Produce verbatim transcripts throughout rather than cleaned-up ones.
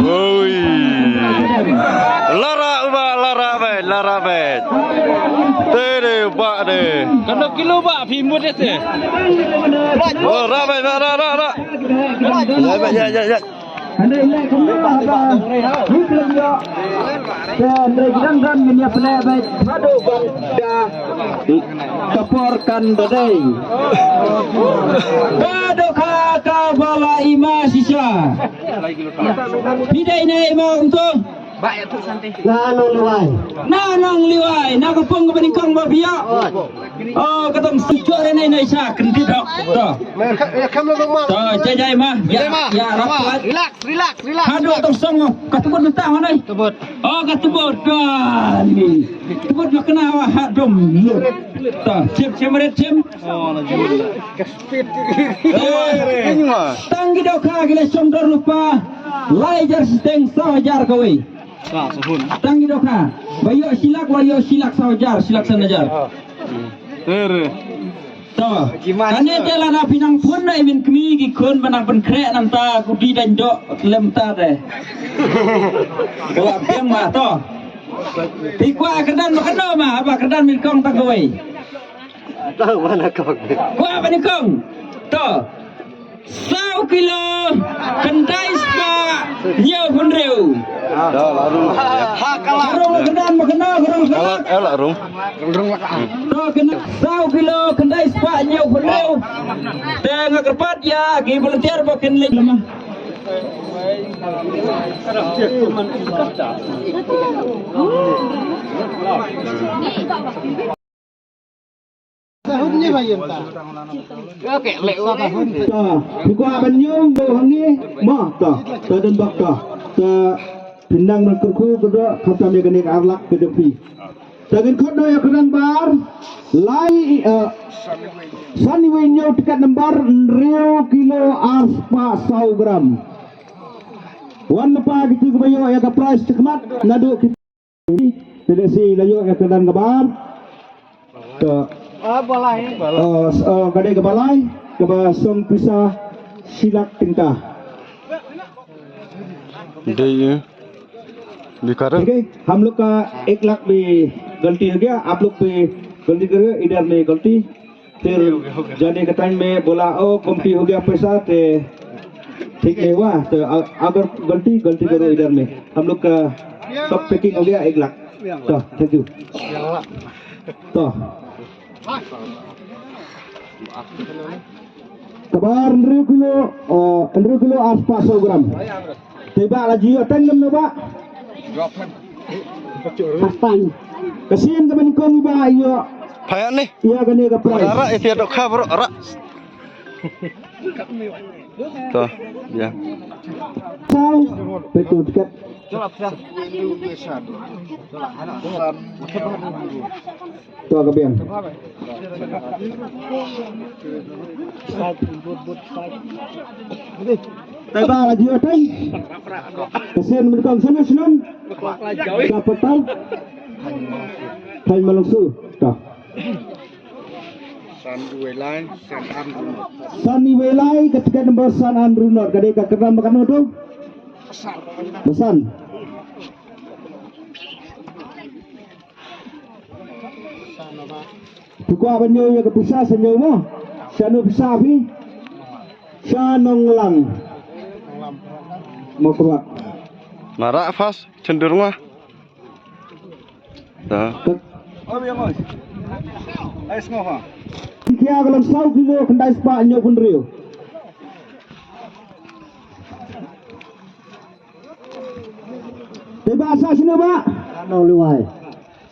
Oi. Lara uba, lara bet, lara bet. Te de uba de. Kano kilo ba phi mut ese? Oh, ra bet, ra, ra, ra, ra. Ya, ya, ya, ya. Hynrei leh kumno haba huk lem ïoh. Te hynrei kidang don ngin ïa pynleh beit haduh ban da ka por kan da dei. Ka dohkha kaba la i ma shisha. Phi dei ne i ma um to? Na nong liwai. Na nong liwai, na ka pung kaba nyngkong ba phi ïoh. Oh, ka tong sujor ne ne sha kyndit hok. To. To, jai jai ma. Ya, ya, rapat. Relax, relax, relax. Haduh tong song, ka tebut mynta ma nai. Tebut. Oh, ka tebut. Ka ni. Tebut ma kena wa ha dom. To, chim, chim, red chim. Oh, na jul. Eh, tang ki dohkha ki la shong dor lypa. Lai hajar shiteng saw hajar kawei. Tang ki dohkha. Ba ïoh shilak, ba ïoh shilak saw hajar, shilak san hajar. Ter. To. Kane te lada phi nang phone na i min kmie ki khun ba nang pynkhreh namar ta ku dei dang doh lem ta te. Ba la biang ma to. Phi kwah kyrdan ba kano ma, ba kyrdan min kong ta kawei. Kwah ba nyngkong. To. Saw kilo khyndai spah hynñiew phew hynriew. Ka rung kyrdan ba kano, ka rung kyrdan. To kane saw kilo khyndai spah hynñiew phew hynriew. Te nga kyrpad ïa ki volunteer ba kin leit lama. Ta, phi kwah ban ñiew, ñiew hangne, ma, ta, ta don bak ta, ta, phi nang ban kyrkhu kyrdoh, khamtam ïa kane ka ar lak ka jong phi. Ta ngin khot noh ïa ka kyrdan ba ar, lai, eh, san wei hynñiew tiket number, hynriew kilo ar spah saw gram. Wan lypa kito kiba ïoh ïa ka prize shakhmat, naduh ki Te dei shi la ïoh ïa ka kyrdan kaba ar. Ka, ah, ba lai. Oh, s-, oh, ka dei kaba lai, kaba song pisa shi lak tyngka. Dei, eh, di karan. ठीक है, हम लोग का एक लाख भी गलती हो गया, आप लोग भी गलती कर रहे हो, इधर में गलती। फिर जाने का टाइम में बोला, "ओ, कमती हो गया पैसा, ते ठीक नहीं हुआ।" तो अ-, अगर गलती, गलती करो इधर में। हम लोग का सब पैकिंग हो गया, एक लाख। तो, thank you। तो। Kaba ar hynriew kilo, uh, hynriew kilo ar spah saw gram. Te ba la ju ïoh tang ngam na ba. Pastang. Ka sien kaba nyngkong ba ïoh. Phayan ni. Ïa kane ka prize. Ara ïa dohkha bro, ara. To, ya. Saw, petu tiket. To ka biang. Te ba la ju ïoh tang. Ka sien mynta ka sien sien. Ka patau. Thaiñ Mawlangsu. To. San uwei lai, san ar hynriew. San uwei lai, ka tiket number san ar hynriew. Ka dei ka kyrdan ba kano to? Ba san. Phi kwah ban ñiew ïa ka pisa sa ñiew mo. Shano pisa phi? Sha Nonglang. Mawkyrwat. Mara fas cenderung ah. Ta. Ai sngoh ha. Ki ïa ka long saw kilo khyndai spah hynñiew phew hynriew. Te ba sa shano ba? Nong Liwai.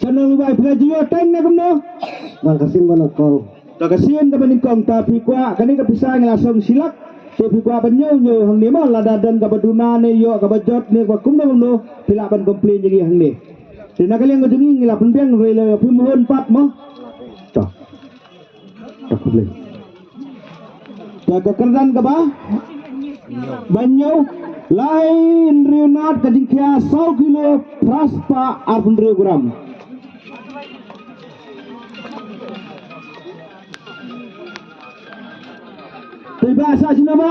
Sha Nong Liwai phi la ju ïoh tang ne kumno? Nang ka sien ba nyngkong. Ta ka sien kaba nyngkong ta phi kwah kane ka pisa ngi la song shi lak. Te phi kwah ban ñiew ñiew hangne mo lada don kaba duna ne ïoh kaba jot ne kaba kumno kumno phi lah ban complain ïa ngi hangne. Te na ka liang ka jong ngi ngi la pynbiang re la ïoh phi mohon pat mo. Ta. Ta khublei. Ta ka kyrdan kaba ba hynñiew lai hynriew nat ka jingkhia saw kilo phra spah ar phew hynriew gram. Te ba sa shano ba?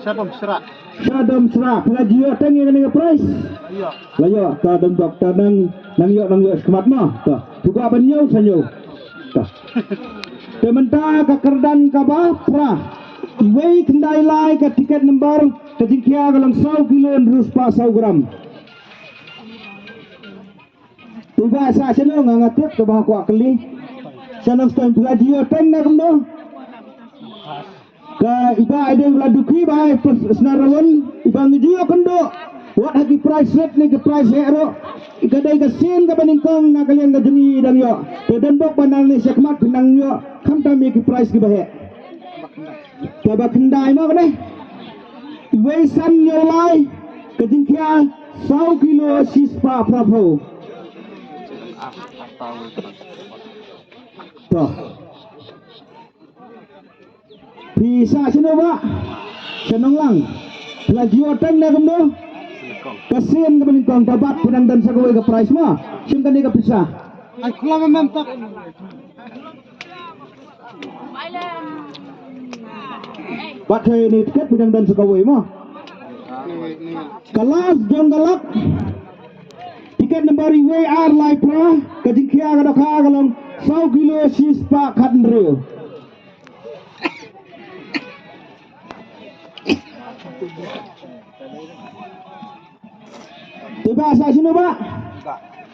Sa Nongshra. Sha Dom Sra, phi la ju ïoh teng ïa kane ka prize? La ïoh, ta Dom Dok, ta nang, nang ïoh, nang ïoh shakhmat mo. Ta, phi kwah ban ñiew, sa ñiew. Ta. Te mynta ka kyrdan kaba phra. Iwei khyndai lai ka tiket number, ka jingkhia ka long saw kilo hynriew spah saw gram. Uba sa shano nga nga tip ka ba kwah kylli. Shano stone pula jio teng na kumno. Ka iba ade ula duki ba ai pes snar rawan iba ngi jio kendo. Wat haki price red ni ki price hero. Ika dai ka sin ka baningkong na kalian ka jungi dang yo. Te dan bok ba nang ni shakmat nang yo. Kam tam ki price ki ba he. Te ba khyndai mo kane. Iwei san ñiew lai ka jingkhia saw kilo shispah phra phew. To. Phi sa shano ba? Sha Nonglang. Phi la jio teng na kumno? Ka sien ka banyngkong ta bat phi dang don sa kawei ka prize mo. Shim kane ka pisa. Ai kula mem tak. Bat hai ni tiket phi dang don sa kawei mo. Ka last jong ka lak. Tiket number iwei ar lai phra ka jingkhia ka dohkha ka long saw kilo shispah khathynriew. Te ba sa shano ba?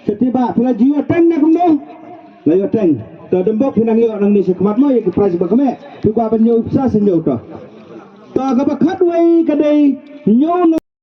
Te ba phi la jio teng na kumno? La ïoh teng. Ta dembok phi nang ïoh nang ni shakhmat mo ïa ki prize ba kame. Phi kwah ban ñiew pisa sa ñiew to. Ta kaba khatwei ka dei ñiew na